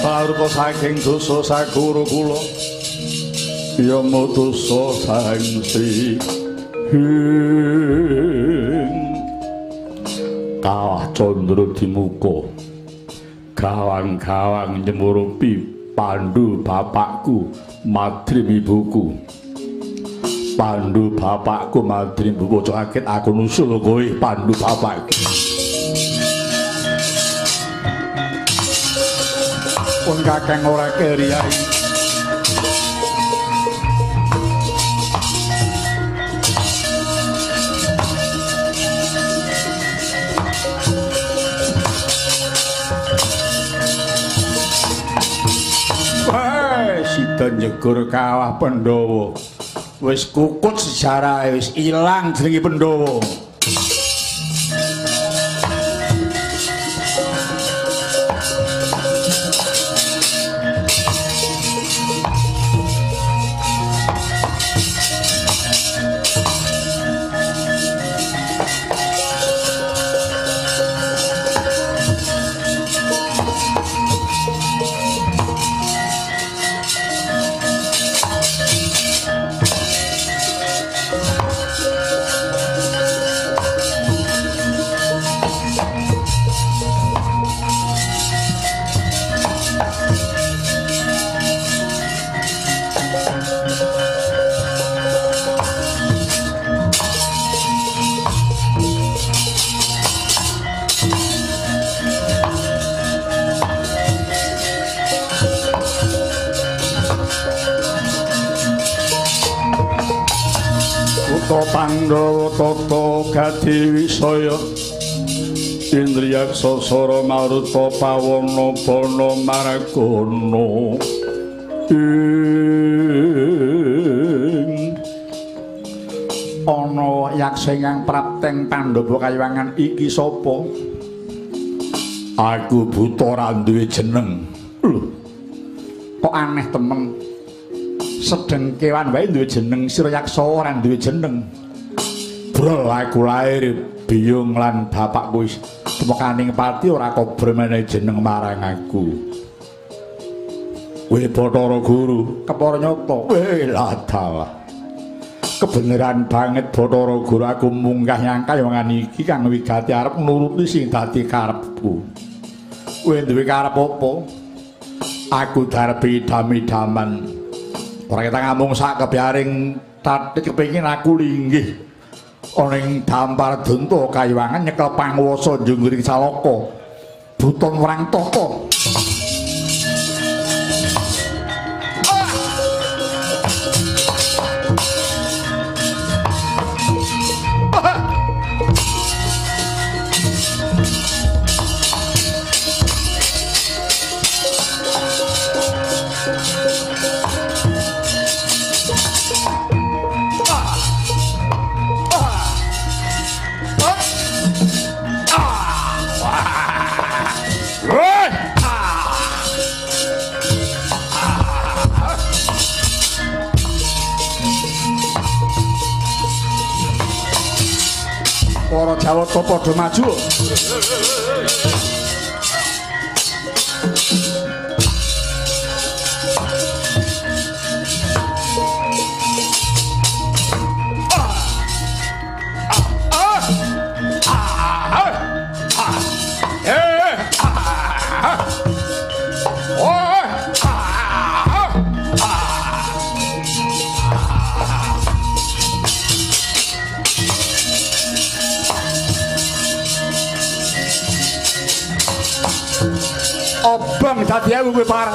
Sarupa saking dosa saguru kula ya mutusa sang Sri Kawah Candra Dimuka gawang-gawang nyemurupi Pandu bapakku madrim ibuku. Pandu bapakku madrim ibuku, aja kaget aku nusul kowe Pandu bapakku. Pun kakang ora keri yai. Sida nyegur kawah Pandhawa. Wis kukut sejarahe, wis ilang jenenge Pandhawa. Pandhawa tata gati wisaya Indriyaksa sara maruta pawana bana maragana ing ana yaksa ingkang prapteng Pandhawa kayuwangan iki sapa? Aku buta ora duwe jeneng. Lho, kok aneh temen. Sedeng kewan wae duwe jeneng, sira yaksa ora duwe jeneng. Brol aku lair biyung lan bapakku wis tumekaning pati ora kobra menehi jeneng marang aku. Kowe Bathara Guru, kepara nyata. Weh ladalah. Kebeneran banget Bathara Guru, aku munggah nyangka yowangan iki kang wigati arep nuruti sing dadi karepku. Kowe duwe karep apa? Aku darbi idam-idaman. Ora ketang ngamung sak kebiaring tatit kepengin aku linggih ana ing dampar denta kayuwangan nyekel panguwasa njungguring salaka buta wrang tata. Para Jawata padha maju. Obong dadi ewu kowe par.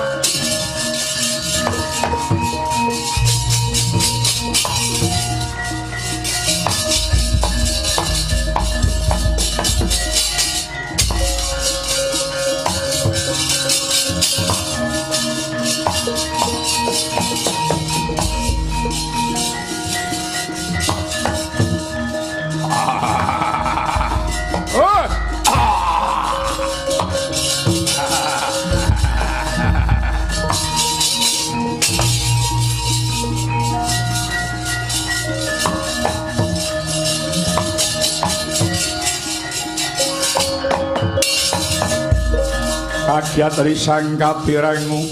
Kagiat risang kapirangu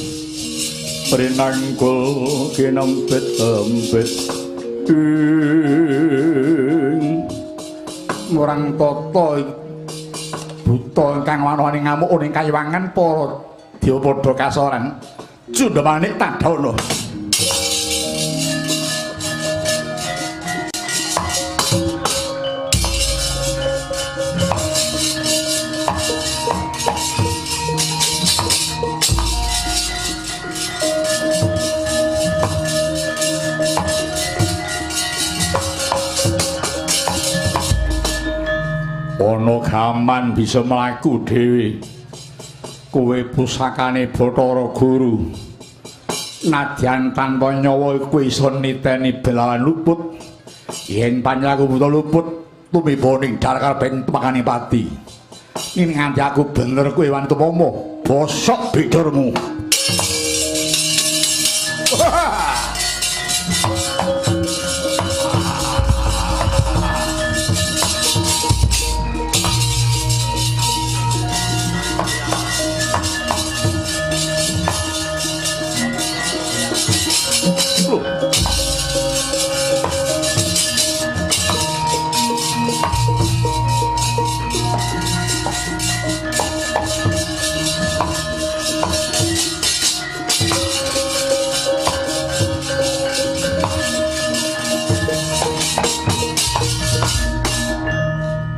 prinangkul kinempit-empit ing murang tata buta ingkang wanane ngamuk ning kayiwangan para dewa padha kasoran Cundamanik tadana. Ana gaman bisa mlaku dhewe. Kowe pusakane Bathara Guru. Nadyan tanpa nyawa kowe iso niteni belawan luput. Yen pancen aku buta luput, tumiba ning dar karben makane pati. Ning nganti aku bener kowe wani tumama, bosok bidurmu.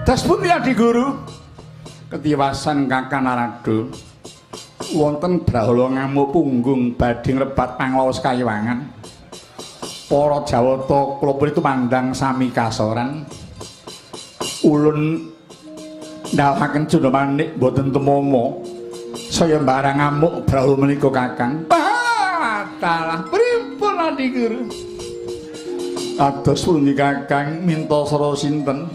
Das pundi Adi Guru? Ketiwasan Kakang Narada wonten brahala ngamuk punggung badhe ngrebat panglawas kayiwangan. Para Jawata kula puniki tumandang sami kasoran. Ulun ndhawaken Cundamanik mboten tumama. Saya mbarang ngamuk brahala menika Kakang. Talah pripun Adi Guru? Kados pundi Kakang minta sara sinten?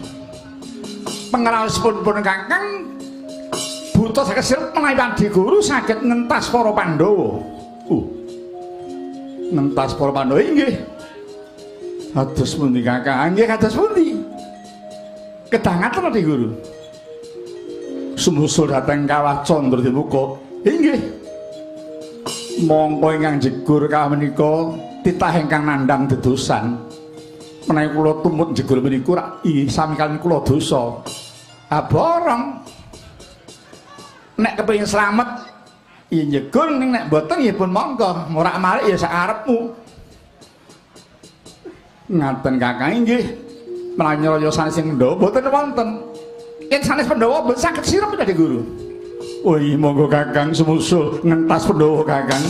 Pengraosipun pun Kakang buta saged sirep menawi Adi Guru saged ngentas para Pandhawa. Ngentas para Pandhawa inggih. Kados pundi Kakang? Nggih kados pundi? Kedah ngaten Adi Guru. Sumusul dhateng Kawah Candradimuka. Inggih. Mongko ingkang jegur kawah menika titah ingkang nandhang dedosan. Menawi kula tumut jegur meniku rak sami kaliyan kula dosa. Ah borong. Nek kepengin slamet ya njegur, ning nek mboten ya pun monggo, ora malik ya sak karepmu. Ngaten Kakang inggih. Menawi raya sanes sing Pandhawa mboten wonten. Yen sanes Pandhawa mboten saged sirep Adi Guru. Oh iya monggo Kakang sumusul ngentas Pandhawa Kakang.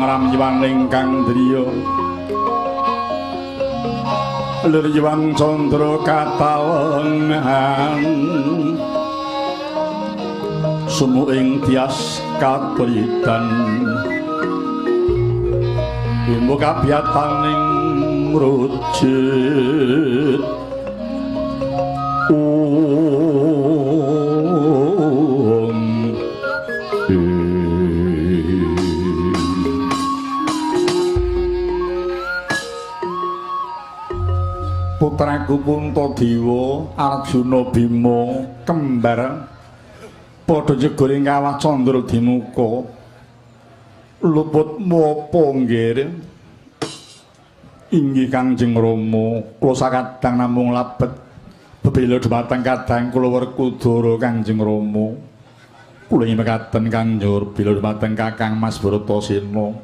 Ramyiwaning kang driya lir Hyang Candra katalengan semu ing tias kapridan bimbo kabiyataning rujit Putraku Puntadewa Arjuna Bima kembar padha jegur ing kawah Candra Dimuka. Luputmu apa nggih? Inggih Kangjeng Rama, kula sakadang namung labet bebela dhumateng kadang kula Werkudara Kangjeng Rama. Kula inggih mekaten Kangjeng bela dhumateng Kakang Mas Bratasena.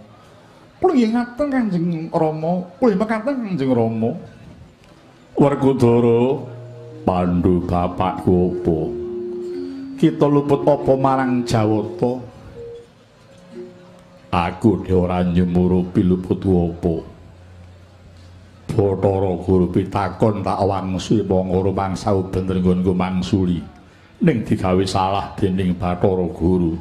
Kula inggih ngaten Kangjeng Rama, kula inggih mekaten Kangjeng Rama. Werkudara, Pandu bapakku apa? Kita luput apa marang Jawata? Aku dhewe ora nyumurupi luputku apa. Bathara Guru pitakon tak wangsu monggo rumangsa bener nggonku mangsuli. Ning digawe salah dening Bathara Guru.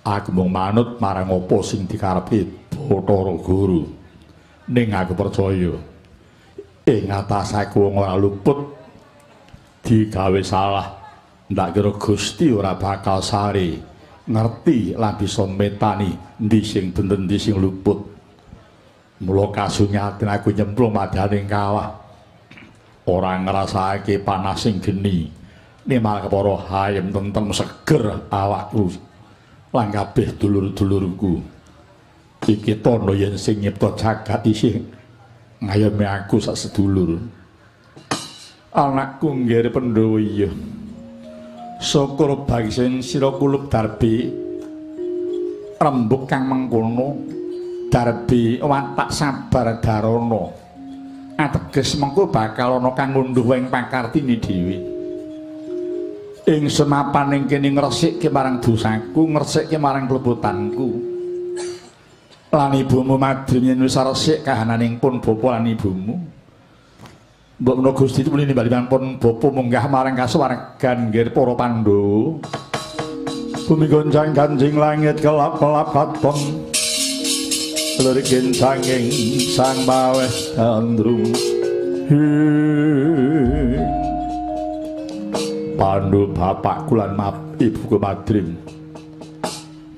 Aku mung manut marang apa sing dikarepe Bathara Guru. Ning aku percaya ing atas aku wong ora luput digawe salah, ndak kira Gusti ora bakal sare ngerti lan bisa metani endi sing bener endi sing luput. Mula kasunyaten aku nyemplung madyaning kawah ora ngrasakake panas sing geni, nimal kepara hayem tentrem seger awakku lan kabeh dulur-dulurku. Iki tandha yen sing nyipta jagat isih ngayomi aku sak sedulur. Anakku nggih Pandhawa iya. Syukur bagisen sira kulup darbi rembug kang mengkono, darbi watak sabar darana. Ateges mengko bakal ana kang ngunduh ing pakartine dhewe. Ing semapaning kene ngresikke marang dosaku, ngresikke marang klebutanku. Lan ibumu Madrim yen wis resik kahananing pun bapa lan ibumu. Mbok menawa Gusti muni nimbali pun bapa munggah marang kasuwargan nggih para Pandhawa. Bumi goncang ganjing langit kelap-kelap katon. Lir kincanging sang maweh gandrung. Pandu bapakku lan ibuku Madrim.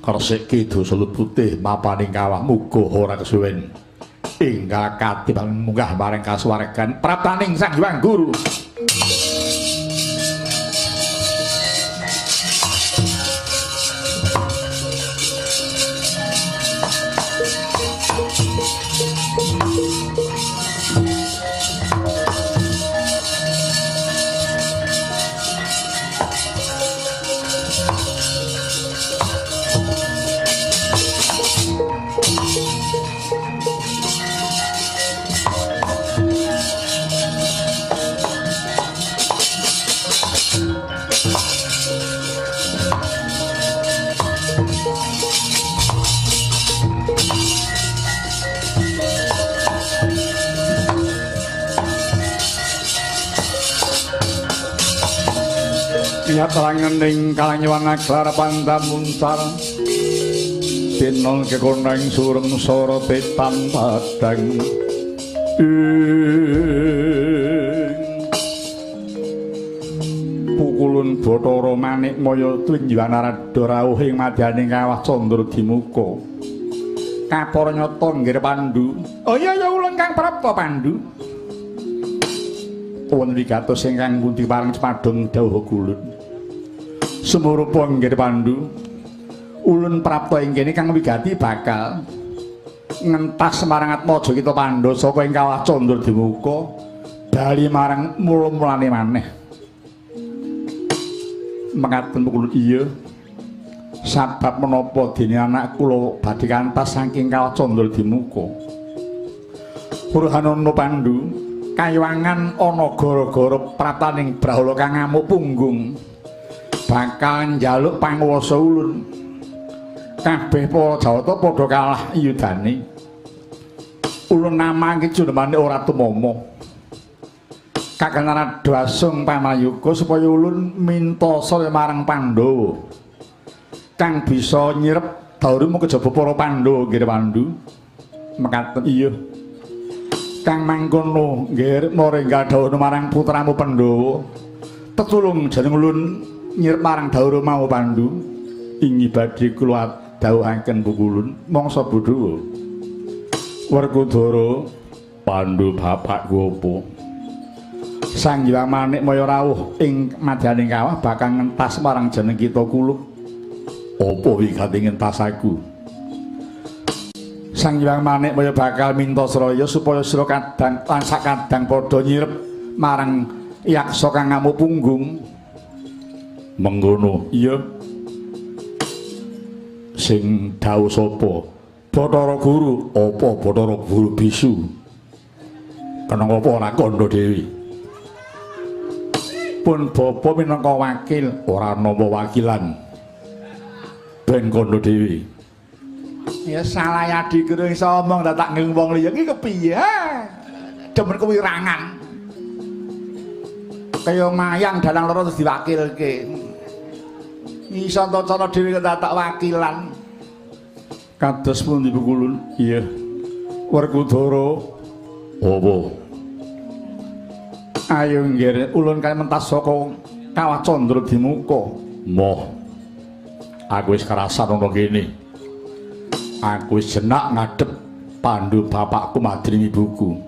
Kresiki dosa lupute mapaning kawah muga ora kesuwen. Ingkang katimbang munggah marang kasuwargan praptaning Sang Hyang Guru. Nyatangening kalanyuwana klara pandamuncar tinong kekoneng sureng sorote padang pukulun Bathara Manik Maya twinjuan aradha rawuh ing madyaning kawah Candra Dimuka. Kapara nyata nggih Pandu. Oh iya ya ulun kang prapta Pandu. Wonten wigatos ingkang pundi pareng cepadhong dawuh kulun. Sumurupa nggih Pandu. Ulun prapta ing kene kang wigati bakal ngentas marang atmaja kita Pandha saka ing kawah Candra Dimuka bali marang mula-mulane maneh. Mekaten kulun iya. Sabab menapa dene anak kula badhe kantas saking kawah Candra Dimuka. Purhanana Pandu, kaywangan ana gara-gara praptaning brahala kang ngamuk punggung bakal njaluk panguwasa ulun. Kabeh para Jawata padha kalah yudane. Ulun namangke junemane ora tumama. Kakang Radhasung pamayuga supaya ulun minta saya marang Pandhawa. Kang bisa nyirep darumu kejaba para Pandhawa nggih Pandu. Mekaten iya. Kang mangkono nggih marengga dawuh marang putramu Pandhawa. Tetulung jeneng ulun nyirep marang dawuh mau Pandu. Inggih badhe kula dawuhaken pukulun mangsa bodho. Werkudara Pandu bapakku apa? Sang Hyang Manikmaya rawuh ing madyaning kawah bakal ngentas marang jeneng kita kulup. Apa wigati ngentas aku? Sang Hyang Manikmaya bakal minta sraya supaya sira kadang lan sakadang padha nyirep marang yaksa kang ngamuk punggung. Mengkono iya. Sing dawuh sapa? Bathara Guru. Apa Bathara Guru bisu? Kena apa ora kandha dhewe? Pun bapa minangka wakil, ora nampa wakilan. Ben kandha dhewe. Ya salah adi guru iso omong tak ngeng wong liya iki kepiye? Demen kewirangan. Kaya mayang dalang loro terus diwakilke. Iso cara dhewe tak wakilan. Kados pundi pukulun? Iya. Werkudara. Apa? Ayo nggih, ulun kaya mentas saka Kawah Candra Dimuka. Moh. Aku wis kerasan ana kene. Aku wis jenak ngadhep Pandu bapakku madring ibuku.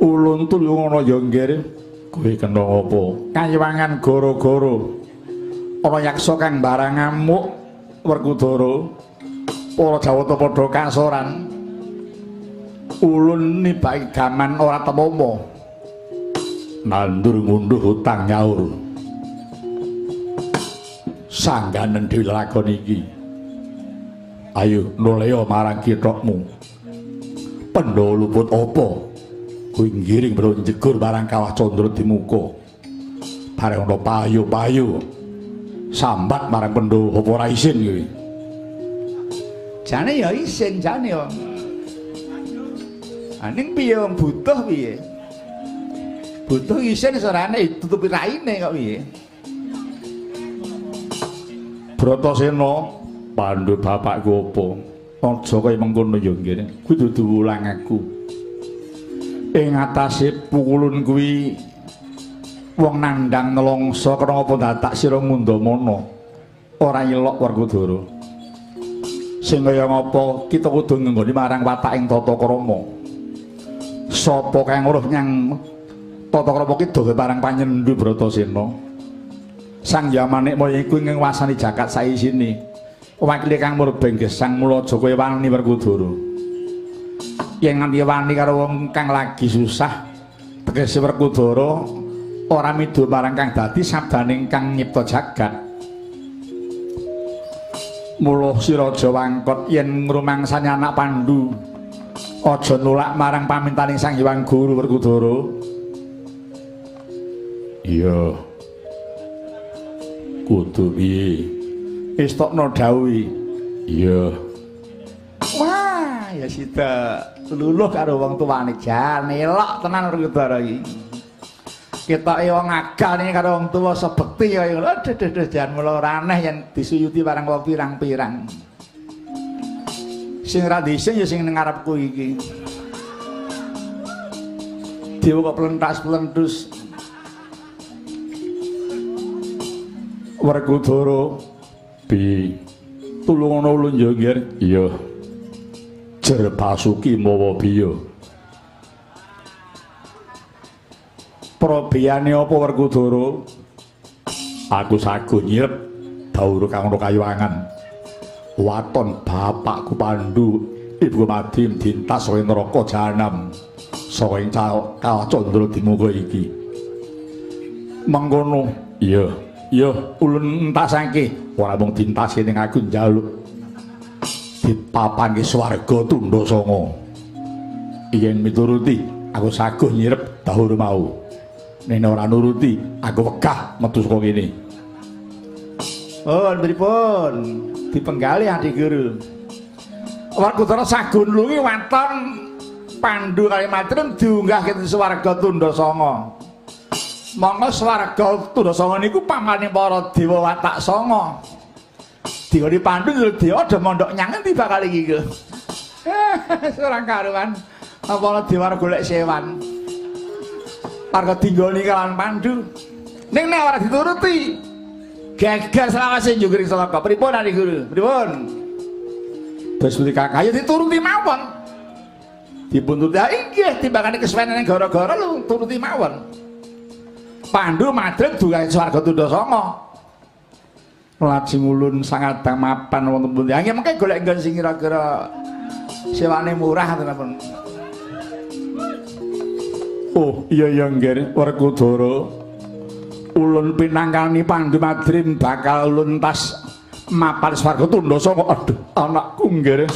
Ulun tulung ana ya nggih. Kowe kena apa? Kayiwangan gara-gara ana yaksa kang barang ngamuk Werkudara. Para Jawata padha kasoran. Ulun nibaki gaman ora temama. Nandur ngunduh utang nyaur. Sangganen dhewe lakon iki. Ayo noleo marang kithokmu. Pandhawa luput apa? Kuwi ngiring bro njegur marang Kawah Candra Dimuka. Bareng ana payu-payu. Sambat marang Pandhawa apa ora isin kuwi? Jane ya isin jane ya. Aning piye wong butuh piye? Butuh isin sorane tutupi raine kok piye? Bratasena Pandu bapakku apa? Aja kaya mengkono ya nggih. Kuwi dudu wulang aku. Ing atase pukulun kuwi wong nandhang nelongso kena apa dadak sira ngundamana. Ora ilok Werkudara. Sing kaya ngapa kita kudu ngenggoni marang wataking tata krama. Sapa kang weruh nyang tata krama ki dohe marang panyendu Bratasena. Sang Hyang Manikmaya iku ing nguwasani jagat saisine. Wakile kang murbeng gesang mula aja kowe wani Werkudara. Yen nganti wani karo wong kang lagi susah, tegese Werkudara ora midho marang kang dadi sabdaning kang nyipta jagat. Mula sira aja wangkot yen ngrumangsani anak Pandu. Aja nolak marang pamintaning Sang Hyang Guru Werkudara. Iya. Kudu piye? Istokno dawuhi. Iya. Wah, ya sida luluh karo wong tuane jan elok tenan Werkudara iki. Ketoke wong agal iki karo wong tuwa sebekti kaya ngono. Aduh duh jan mula ora aneh yen disuyuti marang wong pirang-pirang. Sing ra dhisin ya sing ning ngarepku iki. Dewa kok plentas-plentus. Werkudara bi tulungono ulun ya nggih. Iya. Jer Basuki mawa biya. Probiyane apa Werkudara? Aku sago nyirep dawuh kang ana kayuwangan. Waton bapakku Pandu, ibuku Madrim dintas saka neraka jahanam. Saka ing Kawah Candra Dimuka iki. Mengkono. Iya. Iya, ulun entasake. Ora mung dintasi ning aku njaluk dipapanke swarga tundha sanga. Yen mituruti, aku saguh nyirep dahur mau. Nek ora nuruti, aku wegah metu saka kene. Oh, pripun? Dipenggalih Adi Guru. Werkudara sagun lungi waton Pandu kali Madrim diunggah ke swarga Tunda Sanga. Monggo swarga Tunda Sanga niku pamane para dewa watak sanga. Digoni Pandu dewa do mondok nyang endi bakal iki ku. Ora karuan. Apa dewa golek sewan. Warga dinggoni kalawan Pandu. Ning nek ora dituruti, geger selawase njungkring selaka. Pripun Adi Guru? Pripun? Terus pundi Kakang? Ya dituruti mawon. Dipun turuti. Ha inggih timbangane kesuwenen gara-gara lu turuti mawon. Pandu Madrim duwe swarga Tunda Sanga. Lajeng ulun sangat mapan wonten pundi. Ha nggih mengke golek nggon sing kira-kira sewane murah ngoten pun. Oh iya iya nggih Werkudara. Ulun pinangkani Pandu Madrim bakal ulun tas mapan swarga Tunda Sanga. Aduh anakku nggih.